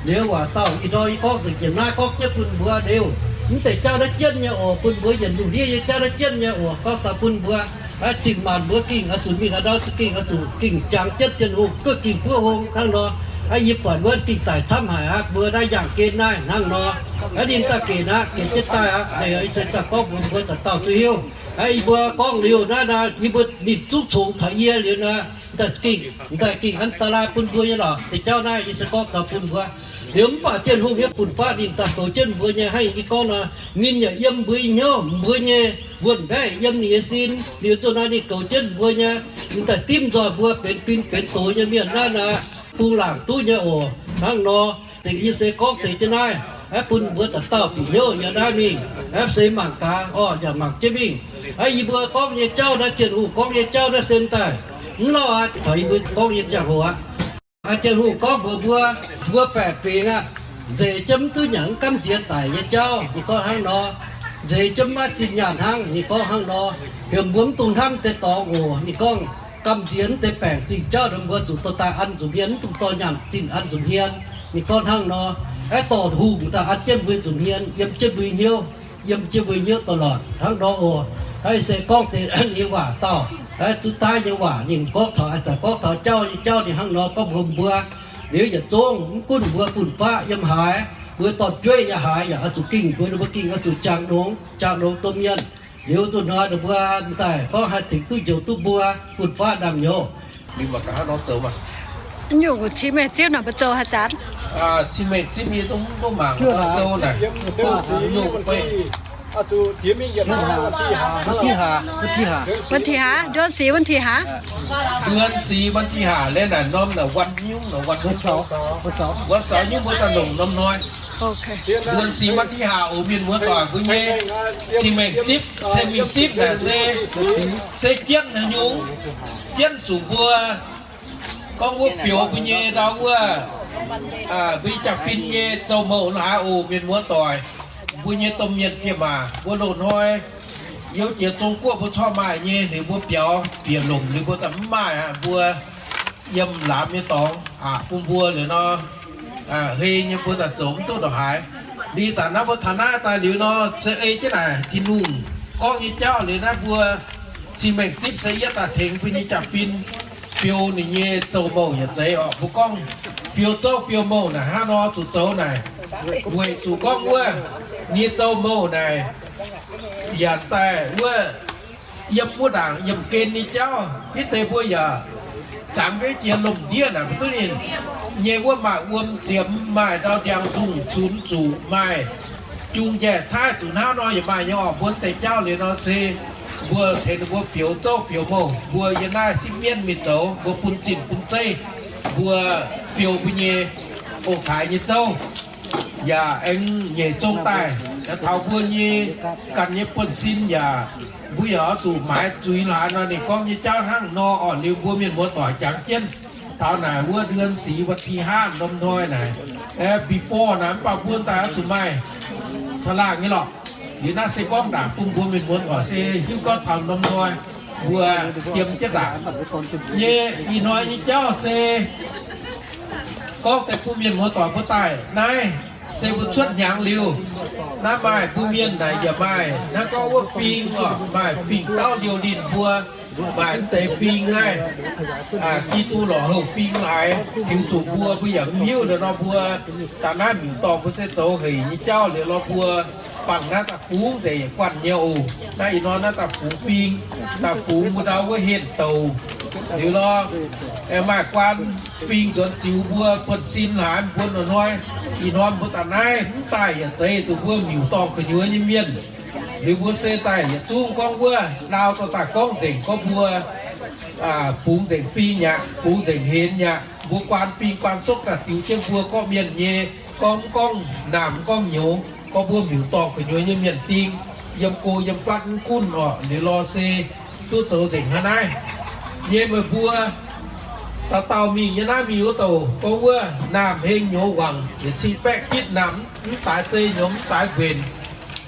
Liuz waac dauh ih ndorm yie gorngv nzengc jiex naaiv gorngv jienv bun mbuo liuz, mv deix jauv naaiv jienv nyei oc, bun mbuo yietc lungh ndiev nyei jauv naaiv jienv nyei oc, gorngv daaih bun mbuo. Aa, zinh maanc mbuo gengh oix zuqc mingh haaix ndau za'gengh oix zuqc gengh jangx jienv Tin-Hungh, guoqv gengh buov hung hnangv nor. Aa, yie buatc wuov gengh daic camv haic aqv, mbuo naaiv yangh gen naaiv hnangv nor. Aa, ninh daaih genc aqv, genc jienv daaih aqv. Naaiv ih se daaih gorngv mbuox mbuo dauh dauh duqv hiuv. Aa, yie mbuo gorngv liuz naaiv nor, yie mbuo ninh zungv congx taux yie liuz nor, daaih gengh, daaih gengh an da'laaih bun mbuo nyei lorqc. Deix jauv naaiv yie se gorngv taux bun mbuo. Liuz mv baac Tin-Hungh nyei fun-faqv ninh daaih goux jienv mbuo nyei hnangv yie gorngv nor, ninh yaac yiem mbuo nyei hnyouv, mbuo nyei wuonh mbaeqv yiem ninh nyei sin. Liuz zuqc naaiv ninh goux jienv mbuo nyei, ninh daaih dimv nzoih mbuo benx fin benx doz nyei mienh naaiv nor, bungx laangc duqv nyei oc. Hnangv nor, deix yie se gorngv deix jienv naaiv, aeqv, bun mbuo dauh dauh bieqc hnyouv yiem naaiv mingh, aeqv, se mangc gaax orqc, yaac mangc jienv mingh. Aeqv, yie mbuo gorngv nyei jauv naaiv, Tin-Hungh gorngv nyei jauv naaiv se daaih mv lauh aqv, taux yie mbuo gorngv nyei ziangh hoc aqv. Aa, Tin-Hungh gorngv mbuox mbuo, mbuo baeqc fingx aqv, nzeix jienv mv duqv nyanc mv gamh nziex daic nyei jauv, ninh gorngv hnangv nor. Nzeix jienv mv maaih zinh nyaanh hnangv, ninh gorngv hnangv nor. Heuc mbuo mv dungx hnamv deix dorngx oc. Ninh gorngv gamh nziex mv deix baengc zingh jauv nor, mbuo zuqc dorh daaih an nzunc hmien, mv dungx dorh nyaanh zinh an nzunc hmien. Ninh gorngv hnangv nor. Aeqv, dorh hungh daaih an jienv mbuo nzunc hmien, yiem jienv mbuo hnyouv, yiem jienv mbuo hnyouv da'lorqc hnangv nor oc. Aeqv, se gorngv deix ninh waac dauh, aeqv, zuqc daaih nyei waac ninh gorngv taux, aeqv, zanc gorngv taux jauv nyei jauv ninh hnangv nor gorngv mbuox mbuo. Liuz yietc zungv mv gunv mbuo fun-faqv yiem haaix, mbuo dorn-jueiv yiem haaix yaac oix zuqc gengh mbuo, ninh mbuo gengh oix zuqc jangx longx, jangx longx domh mienh. Liuz zuqc hnoi ninh mbuo daaih gorngv haih tengx duqv njoux duqv mbuo fun-faqv ndaamv-nyouz. Liuz mangc gaax hnangv nor zoux maah. Nyungc cin-mengh zipv naaic mbuo zoux haaix zanc? Cin-mengh zipv yie zungv mangc nor sou naaic. Wuov ti haa, wuov ti haa, วันที่ห้า เดือนสี่ วันที่ห้า เดือนสี่ วันที่ห้า เลย naaic norm naaic วัน nyungc naaic วัน วันเสาร์ nyungc mbuo daaih longc norm hnoi. เดือนสี่ วันที่ห้า oc mienh muoz doic, mbuo nyei cin-mengh zipv, cin-mengh zipv naaic se, se jienv haaix nyungc, jienv zuqc mbuo gorngv wuov fioux mbuo nyei ndau wuov, mbuo nyei jaa-fin nyei zoux mouh la'haaix oc mienh muoz doic. Mbuo nyei domh mienh fiev maac mbuo loz-hnoi youz jiex Zong-Guoqv mbuo corc maaih nyei, liuz mbuo biaux bieqc lomc liuz mbuo daaih mv maaih aqv. Mbuo yiem laamz nyei dorngx aqc bun mbuo liuz nor, hei nyei mbuo daaih zoux mv duqv ndongc haaix. Liuz zanc naaiv mbuo taux naaiv daaih liuz nor, se ei jienv naaic Tin-Hungh gorngv nyei jauv liuz naaiv mbuo cin-mengh zipv se yietv daaih tengx mbuo nyei jaa-fin fioux ninh nyei zoux mouh yaac zeiz orqc. Mbuo gorngv fioux zouv fioux mouh naaic hnangv nor zuqc zoux naaic, weic zuqc gorngv wuov nyei zoux mouh naaic yaac daaih wuov yiem wuov ndaangc yiemh gen nyei jauv, hitv deix mbuo yaac zangx jienv jiex lomc ndiev naaic mbuo duqv ninh nyei wuov maaih wuom ziemx, maaih ndau ndiangx nzungh cunx zuqc, maaih jung njaih caaiv zuqc hnangv nor yaac maaih nyei orqc. Mbuo deix jauv liuz nor se mbuo tengx ninh mbuo fioux zouv fioux mouh. Mbuo yiem naaiv sipv mienv mingh zoux, mbuo bun zinh bun zeiv, mbuo fioux mbuo nyei ong-taaix nyei zouv. Yaac aengx nyeic zong daaih, taux mbuo nyei ganh nyei buonv-sin yaac mbuo yaac oix zuqc maaiz zuiz laaix nor, ninh gorngv nyei jauv hnangv nor orqc. Liuz mbuo mienh muoz doic jangx jienv taux naaic wuov เดือนสี่ วันที่ห้า norm hnoi naaic, before naaic mv baac mbuo daaih oix zuqc maaih caangh laangh nyei lorqc. Liuz naaiv se gorngv ndaangc bun mbuo mienh muoz doic se hiuv gorngv taux norm hnoi mbuo yiem jienv ndaangc nyei. Ih hnoi nyei jauv se gorngv deix bun mienh muoz doic mbuo daaih naaiv se mbuo cuotv hnyangx liuz, naaiv maaih bun mienh naaic yaac maaih naaiv gorngv wuov fing orqc, maaih fing dauh liouh linh mbuo, maaih mv deix fing naaiv, Giduc lorqc houh fing laaix ziux zuqc mbuo, mbuo yaac mv hiuv nor mbuo daaih naaiv miuc-dorngh mbuo se zoux hec nyei jauv liuz nor mbuo bangc naaiv daaih fungx nzengc guanh nyei oc. Naaiv ih hnoi naaiv daaih fungx fing, daaih fungx mbuo ndau wuov henh douc liuz nor, maaih guaan fing nzuonx ziux mbuo buonv-sin haaix mbuo nor hnoi. Ih hnoi mbuo daaih naaiv mv daaih yaac zeiz duqv mbuo miuc-dorngh gu'nyuoz nyei mienh. Liuz mbuo se daaih yietc zungv gorngv wuov ndau dorh daaih gorngv nzengc gorngv mbuo fungx nzengc fing aqv, fungx nzengc henx aqv. Mbuo guaan fing guaan sokv daaih ziux jienv mbuo gorqv-mienh nyei gorngv, mv gorngv naamh mv gorngv nyouz, gorngv mbuo miuc-dorngh gu'nyuoz nyei mienh ding, yiem go yiem fatv mv gunv orqc, liuz lorh se duqv zoux nzengc hnangv naaiv nyei. Meih mbuo dauh dauh mingh nyei naaiv mingh wuov douc gorngv wuov naamh heng nyouz wangc, yietc cin baeqv gitv naamh mv daaix zei nyouz mv daaix nquenc.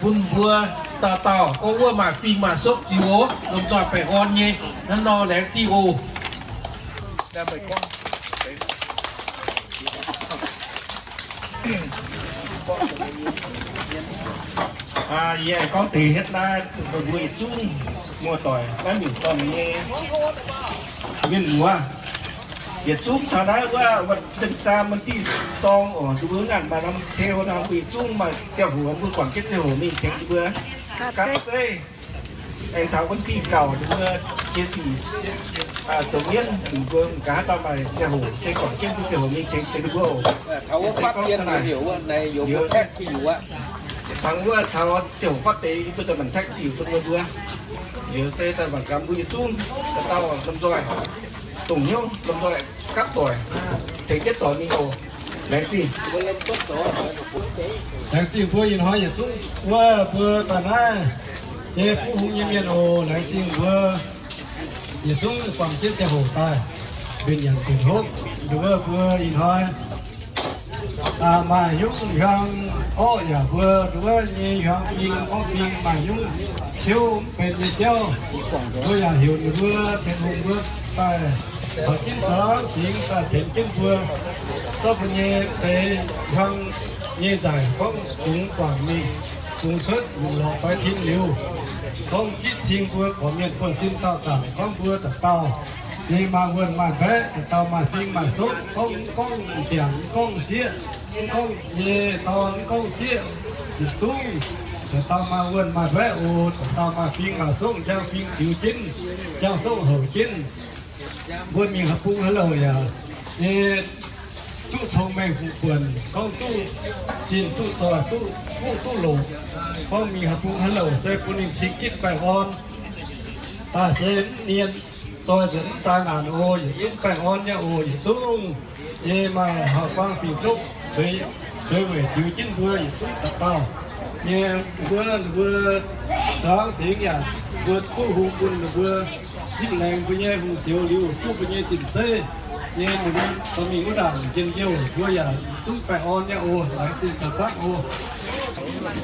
Bun mbuo dauh dauh gorngv wuov maaih fing maaih sopv ziux oc, lomh nzoih baengh orn nyei. Hnangv nor laengz zingh oc. Yie gorngv deix hietv naaiv, mbuo yietc zungv muoz-doic naaiv miuc-dorn nyei mienh muoz, yietc zungv taux naaiv wuov วันที่สาม วันที่สอง oc, mbuo ngaanc maaih norm ceu nor, mbuo yietc zungv maaih ziangh hoc, mbuo guangc jienv ziangh hoc mingh tengx mbuo gapv zeiv. Aengx taux วันที่เก้า ninh mbuo jiex sic zoux mienv, ninh mbuo gaax haaix dauh maaih ziangh hoc se guangc jienv mbuo ziangh hoc mingh tengx deix ninh mbuo oc. Taux wuov taux ziangh hoc fatv deix mbuo daaih mangc tacv diuc bun mbuo. Liuz se daaih mangc gaax mbuo yietc zungv dauh dauh lomh nzoih dongh hnyouv, lomh nzoih gapv doic, tengx jienv doic mingh oc. Laengz zingh. Laengz zingh mbuo ih hnoi yietc zungv wuov mbuo daaih naaiv nyei buv hungh nyei mienh oc. Laengz zingh mbuo yietc zungv guangc jienv ziangh hoc daaih mbenc nyanc dinc hopv. Nduov mbuo ih hnoi maaih hnyouv hiuang orqv yaac mbuo nduov nyei hiuang fing orqv fing maaih hnyouv ciouv mv benx nyei jauv. Mbuo yaac heuc ninh mbuo Tin-Hungh mbuo daaih taux jienv zuangx singx daaih tengx jienv mbuo. Zorqv mbuo nyei deix hiuang nyei nzaic gorngv bungx guangc mingh, bungx cuotv lorqc fai tin liuz, gorngv gitv cing mbuo gorqv-mienh buonv-sin dauh dangc, gorngv mbuo dauh dauh nyei maaih wuonh maaih mbaeqv, dauh dauh maaih fing maaih sopv, gorngv, gorngv m'jangc, gorngv sieqv, gorngv nyei dorn, gorngv sieqv, yietc zungv dauh dauh maaih wuonh maaih mbaeqv oc. Dauh dauh maaih fing maaih sopv, njang fing ziux jienv, njang sopv houc jienv. Mbuo mingh haaix bung haaix louc yaac nyei duqv cong-mengh fungx buonc, gorngv duqv zinh duqv zoih, duqv guv duqv longc, gorngv mingh haaix bung haaix louc se bun ninh cing gitv baengh orn. Daaih se mv nien, zoih nzuonx mv daaih naanc oc. Yietc zungv baengh orn nyei oc. Yietc zungv nyei maaih hauv-buang fingx-sopv sueih weic ziux jienv mbuo yietc zungv dauh dauh nyei. Mbuo, mbuo zuangx singx yaac mbuo buov hung bun ninh mbuo zipv laengz mbuo nyei hungh sioux liuz, duqv mbuo nyei zinh zeiv nyei ninh mbuo dorh mingh wuov ndaangc njien-youh. Mbuo yaac zungv baengh orn nyei oc. Laengz zingh caux zangv oc.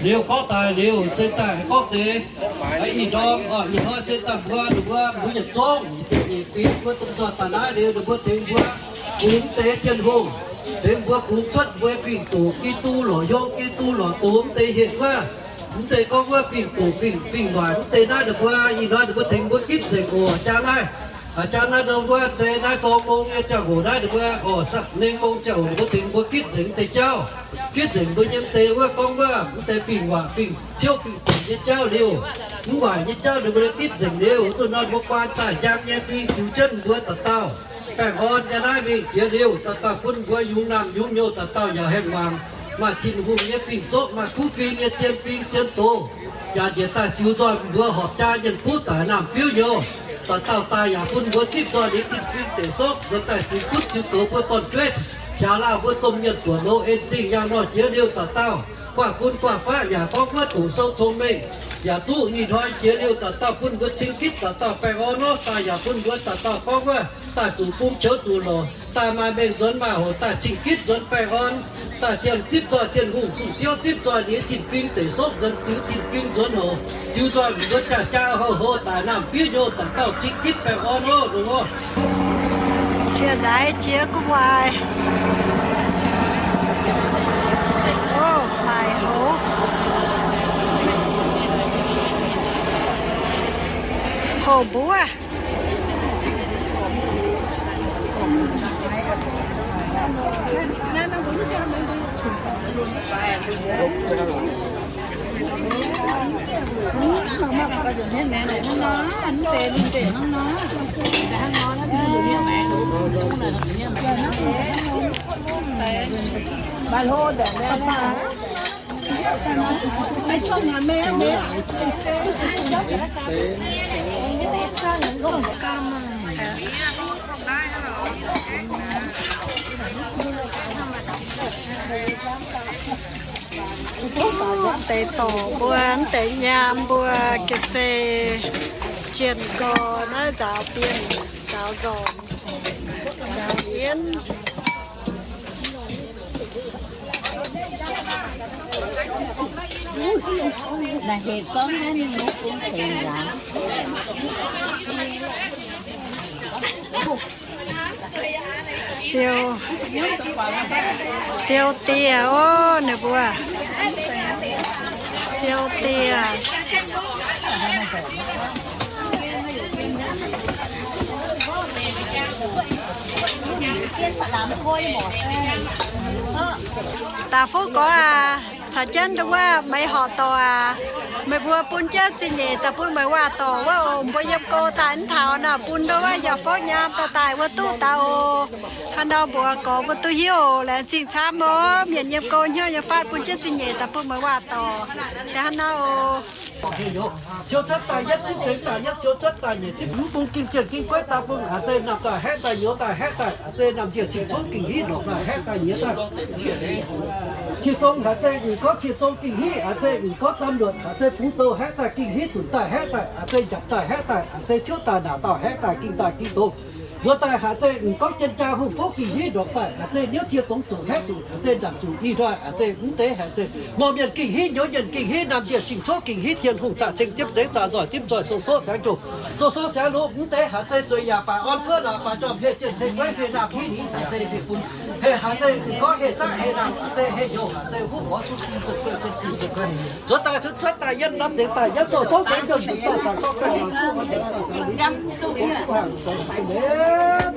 Liuz gorngv daaih liuz se daaih gorngv deix ih ndorm, ih hnoi se daaih mbuo, ninh mbuo, mbuo yietc zungv, yietc zungv nyeic fingx mbuo domh nzoih daaih naaiv liuz, ninh mbuo tengx mbuo bungx deix Tin-Hungh, tengx mbuo bungx cuotv mbuo fingx doqc Giduc lorqc, hnyouv Giduc lorqc, doqc mv deix hieh wuov, mv deix gorngv wuov fingx doqc fingx, fingx waaic mv deix naaiv, ninh mbuo ih hnoi ninh mbuo tengx mbuo gitv nzengc oc. Jangx naaiv, jangx naaiv ndau wuov se naaiv sorng mong nyei ziangh hoc naaiv, ninh mbuo oc, nengh mong ziangh hoc ninh mbuo tengx mbuo gitv nzengc mv deix jauv, gitv nzengc mbuo nyei mv deix wuov gorngv wuov mv deix fingx waaic fingx ciouv fingx doqc nyei jauv liuz, mv waaic nyei jauv ninh mbuo gitv nzengc liuz, zuqc nor mbuo guaan daaih njang nyei fing ziux jienv mbuo dauh dauh baengh orn nyei naaiv mingh jiex liuz, dauh dauh bun mbuo yungz naamh yungz nyouz, dauh dauh yaac haengh mangc maaih Tin-Hungh nyei fingx-sopv, maaih kuv fing nyei zien fing zien doz, yaac njiec daaih ziux nzoih mbuo horpc jaa nyei kuv daic naamh fiuv nyouz. Dauh dauh daaih yaac bun mbuo zipv nzoih ninh tin-fingx deic sopv nzuonx daaih ziux butv ziux doz mbuo dorn-jueiv, qaqv lauh mbuo domh mienh buonc loz en zingh yangh nor jiex liuz, dauh dauh guaav fun guaav faqv yaac gorngv wuov doqc sou cong-mengh, yaac duqv ih hnoi jiex liuz dauh dauh bun mbuo cing gitv dauh dauh baengh orn nor, daaih yaac bun mbuo dauh dauh gorngv wuov daaih zuqc bung qoux zuqc lorqc, daaih maaih mengh nzuonx maaih hoc daaih cing gitv nzuonx baengh orn, daaih dienh zipv nzoih Tin-Hungh, zuqc siouv zipv nzoih ninh tin-fingx deic sopv nzuonx, ziux tin-fingx nzuonx hoc, ziux nzoih mbuo jaa-jaa houh houh daic naamh fiev nyouz, dauh dauh cing gitv baengh orn oc, longx oc. Cie ndaix jiex gu'nguaaic. Ov, maaic hoz. Houh mbuov. Mv deix dorc mbuo, mv deix nyaam mbuo, ga'sie jien nqoi naaiv nzaaux dien, nzaaux nzormc, nzaaux yienv. Naaiv hec gorngv naaiv ninh mbuo bun tengx nzaanx. Siou, siou dieh oc, ninh mbuo. Siou dieh. Daaih fuqv gorx aac, caux jienv ndongc wuov meih horqc dorc aac, meih mbuo bun jienv zingh nyeic daaih bun meih waac dorc wuov oc. Mbuo yiem go daaih mv taux nor, bun ndongc wuov yaac fouv nyaam daaih daaih wuov duqv daaih oc. Haaix nor mbuox gorx mbuo duqv hiuv oc. Laengz zingh camv oc. Mienh yiem go hnyouv nyei fatv bun jienv zingh nyeic daaih bun meih waac dorc. Se hnangv naaiv oc. Siou cuotv daaih yietv, dimv zengx daaih yietv, siou cuotv daaih nyeic, dimv mv bung ging zienh ging gueiv daaih bung, haaix zeiz namh daaih haeqv daaih nyouz daaih haeqv daaih, haaix zeiz namh nziec cing-cov ging hiv ndorpc daaih haeqv daaih nyiez daaih. Ciex zong haaix zeiz mv gorngv ciex zong ging hiv, haaix zeiz mv gorngv dam luotc, haaix zeiz bungx douh haeqv daaih ging hiv, zunc daaih haeqv daaih, haaix zeiz njapc daaih haeqv daaih, haaix zeiz ciouv daaih naaic dauh haeqv daaih ging daaih ging douh. Nzuonx daaih haaix zeiz mv gorngv jien jaa hungh fouv ging hiv ndorpc daaih, haaix zeiz niouv cie dongz zuqc haeqv zuqc, haaix zeiz ndanc zuqc ih hnoi, haaix zeiz mv deix, haaix zeiz mouh mienh ging hiv, nyouz mienh ging hiv, namh nziec cing-cov ging hiv, tien hungh zaqc ceng diemv zengx zaqc nzoih dimv nzoih sou so siangx jomc, sou so siangx longx mv deix, haaix zeiz zueiz yaac baac orn buov laac baac njormh heh zienh heh gueiv heh namh hiv ningx, haaix zeiz heh bun heh, haaix zeiz mv gorngv heh saqv heh namh, haaix zeiz heh nyouz, haaix zeiz huv mborqv cuv si zuqc guei, cuv si zuqc guei. Zuov daaih cuotv cuotv daaih yietv, napv zengx daaih yietv, sou so siangx jomc, dauh zaangc gorngv baengh laangc kuv orn deix dauh zaangc lingh, kuv kuv hangc zoux deix,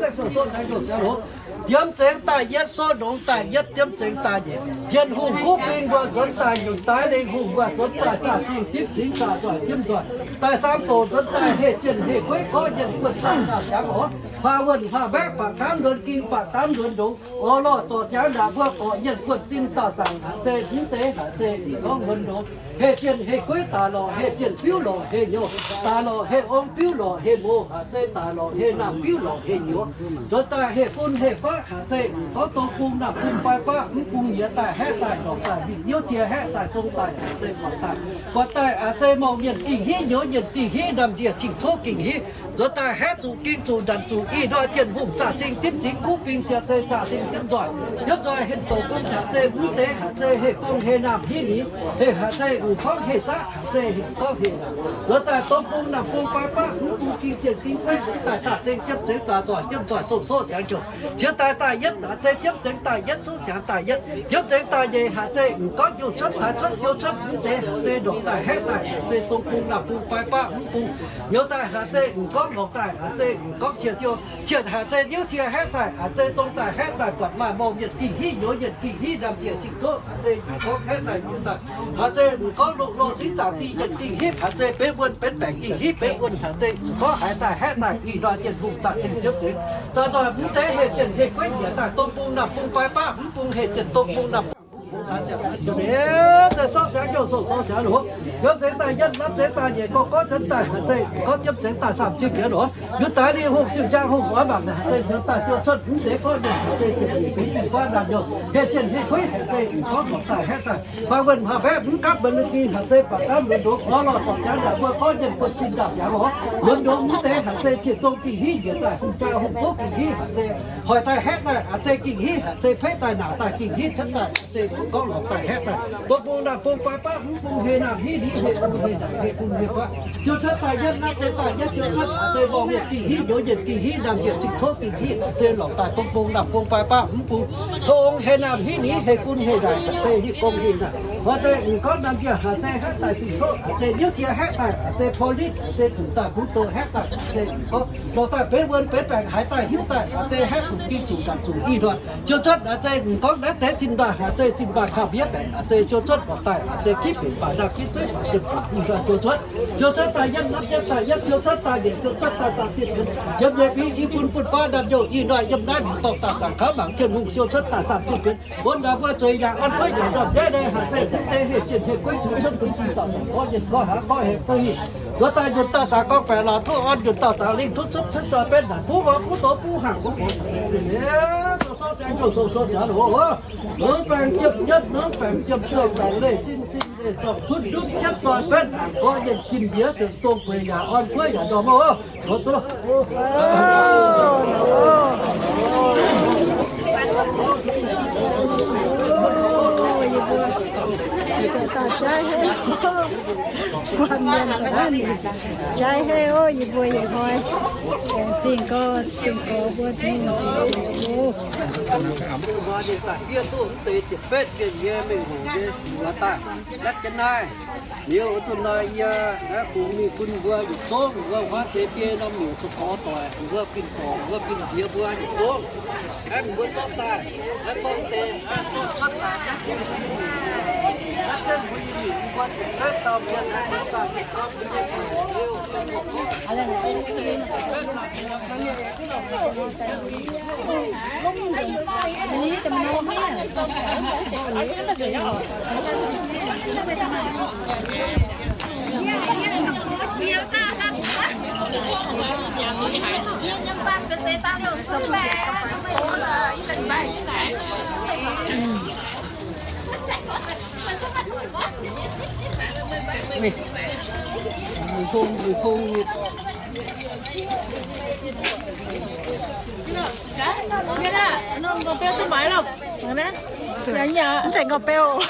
zeiv sou so siangx jomc siangx longx. Diemv zengx daaih yietv, sou nongx daaih yietv, diemv zengx daaih nyeic, tien hungh kuv bing mbuo nzuonx daaih nyunc daaih lingh hungh mbuo nzuonx daaih zaqc zingh dimv zingx zaqc nzoih dimv nzoih. Daaih saam doqc nzuonx daaih heh zienh heh gueiv gorqv yienh buonv zaangc daaih siangx oc. Haav wuonh haav mbaeqv baac gaamv luonx ging baac gaamv luonx ndongx. Orv lorh zorc ziangx ndaangc mbuo gorqv yienh buonv zinh dauh zaangc haaix zeiz mv deix haaix zeiz ninh gorngv luonx ndongx. Heh zienh heh gueiv daaih lorqc, heh zienh biuv lorqc heh nyouz, daaih lorqc heh ong biuv lorqc heh mouz, haaix zeiz daaih lorqc heh naamh biuv lorqc heh nyouz. Nzuonx daaih heh bun heh faqv haaix zeiz mv gorngv dong bung naamh bung faix baqv mv bung nyiex daaih haeqv daaih ndorpc daaih mingh niouv cie haeqv daaih zong daaih haaix zeiz buatc daaih, buatc daaih haaix zeiz mouh mienh ging hiv, nyouz mienh ging hiv, namh nziec cing-cov ging hiv. Nzuonx daaih haeqv zuqc ging zuqc ndanc zuqc ih hnoi tien hungh zaqc zingh dimv zingx kuv bing jiex zeiz zaqc zingh dimv nzoih, dimv nzoih heh doqc bung haaix zeiz mv deix haaix zeiz heh bung heh naamh hiv ningx, heh haaix zeiz mv gorngv heh saqv haaix zeiz heh gorngv heh naamh. Nzuonx daaih dong bung naamh bung faix baqv mv bung ging zienh ging gueiv mv daaih daaih zengx dimv zengx zaac nzoih dimv nzoih sou so siangx jomc. Ciex daaih daaih yietv haaix zeiz dimv zengx daaih yietv, suv siangx daaih yietv, dimv zengx daaih nyeic haaix zeiz mv gorngv nyungc cuotv taaix cuotv siou cuotv mv deix haaix zeiz ndorpc daaih haeqv daaih haaix zeiz dong bung naamh bung faix baqv mv bung, nyouz daaih haaix zeiz mv gorngv lorqc daaih haaix zeiz mv gorngv qiex ziou, qiex haaix zeiz niouv cie haeqv daaih haaix zeiz zong daaih haeqv daaih buatc maaih mouh mienh ging hiv, nyouz mienh ging hiv, namh nziec cing-cov haaix zeiz mv gorngv haeqv daaih nyiec daaih, haaix zeiz mv gorngv longc longc singx zaangc zingh yienc ging hiv, haaix zeiz benx wuonh benx baengc ging hiv, benx wuonh haaix zeiz mv gorngv haaix daaih haeqv daaih ih hnoi zienh hungh zaqc zingh ziepv zengx. Zaac nzoih mv deix heh zienh heh gueiv njiec daaih dong bung naamh bung faix baqv mv bung heh zienh dong bung naamh bung faix baqv siangx. Zorqv siangx jouh sou so siangx loz. Heuc zengx daaih yietv, lapv zengx daaih nyeic, gorngv gorngv zengx daaih haaix zeiz gorngv jiemv zengx daaih saam zipv mbienv loz. Yungz daaih lingh hungh zinh njang hungh oix mangc haaix zeiz nzuonx daaih siou cuotv mv deix gorngv nyungc haaix zeiz ziepc nyeic fingx fingx guaav naamh nyungc heh zienh heh gueiv haaix zeiz mv gorngv lorqc daaih haeqv daaih. Maaih wuonh maaih baeqv mv gapv mbuonx ninh haaix zeiz baac gaamv luonx ndongx orv lorh zorc ziangx naaic mbuo gorngv nyienh buonv zinh ndaauh ziangx oc. Luonx ndongx mv deix haaix zeiz zienh zong ging hiv njiec daaih hungh jaa hungh fouv ging hiv haaix zeiz hoic daaih haeqv daaih haaix zeiz ging hiv haaix zeiz peiv daaih naanc daaih ging hiv cuotv daaih haaix zeiz gorngv lorqc daaih haeqv daaih. Dongh bung naamh bung faix baqv mv bung heh naamh hiv ningx heh bung heh naanc heh bung heh baqv. Siou cuotv daaih yietv, napv zengx daaih yietv, siou cuotv haaix zeiz mouh mienh ging hiv, nyouz nyienh ging hiv, naamh njiec cing-cov ging hiv haaix zeiz lorqc daaih dongh bung naamh bung faix baqv mv bung. Dongh ong heh naamh hiv ningx heh bung heh naanc haaix zeiz heh bung heh naanc. Haaix zeiz mv gorngv naamh njiec haaix zeiz haeqv daaih cing-cov haaix zeiz niouv cie haeqv daaih haaix zeiz police haaix zeiz zuqc daaih bungx douh haeqv daaih haaix zeiz mv gorngv lorqc daaih benx wuonh benx baengc haaix daaih hiuv daaih haaix zeiz haeqv zuqc ging zuqc ndanc zuqc ih hnoi. Siou cuotv haaix zeiz mv gorngv naaiv deix zinh ndaangc haaix zeiz zinh mbaanh kaux mbiev baengc haaix zeiz siou cuotv lorqc daaih haaix zeiz kitv benc baac ndaangc kitv cuotv baac yiem baac ih hnoi siou cuotv. Siou cuotv daaih yietv, napv zengx daaih yietv, siou cuotv daaih nyeic, siou cuotv daaih zaangc zipv mbienv. Yiem nyei fingx i bun bun baav naamh nyouh ih hnoi yiem naaiv mingh dorngh daaih zaangc kaux mangc tien hungh siou cuotv daaih zaangc zipv mbienv. Wuov naaiv mbuo zueiz yaac an kueiv yaac ndorm nyaiv naaiv haaix zeiz mv deix heh zienh heh gueiv cux cuotv bun zinh dauh zaangc gorngv yienh gorngv haaix gorngv heh gueiv hingh. Nzuonx daaih nyunc dauh zaangc gorngv baeqc laac tov orn nyunc dauh zaangc lingh totv cupv cuotv zoih benx naaic buv mbuo buv doz buv hangc buv fongx. Siou so siangx jouh sou so siangx loz. Nongx baengc jiemh nyetv, nongx baengc jiemh ziouh zaangc leih sin sin leih zorngh tutv ndutv cietv zoih benx naaic gorngv yienh sin mbiex ziouc zong gueix yaac orn kueiv yaac ndorm oc. Dauh jaiv hei, buatc mienh ga'naaiv ninh jaiv hei oc, yie mbuo yietc hnoi aengx zingh gorx zingh gorx mbuo dingc oc. Hnoi ninh daaih fiev duqv mv deix ziepc betv mienh nyei mengh hoc nyei mbuox daaih, Latv jienv naaiv. Liuz wuov zanc naaiv yie aeqv, fungx mingh bun mbuo yietc zungv, mbuo huaav deix biei norm nyungc se gorx doic, mbuo fin-dorc, mbuo fin-nziex mbuo yietc zungv, aeqv, mbuo zorqv daaih, aeqv, zorqv deix, aeqv, zorqv cuotv daaih, aeqv, mbuo nyei mienh mbuo ziepc betv dauh mienh, aeqv, mbuo daaih yietc zungv mbuo nyei mienh liuz, Mv zeiz ngau beuv.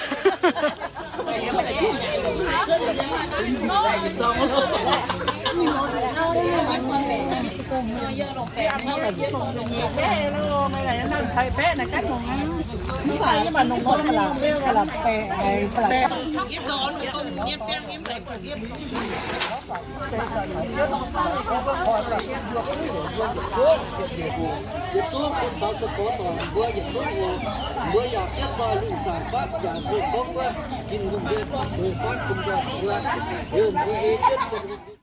Yietc zungv bun taux se gorx doic mbuo yietc zungv oc. Mbuo yaac jienv doic lungh zaangc fatv yaac mbuo gorngv wuov Tin-Hungh nyei doic fatv bun nzoih mbuo, heuc mbuo ei jienv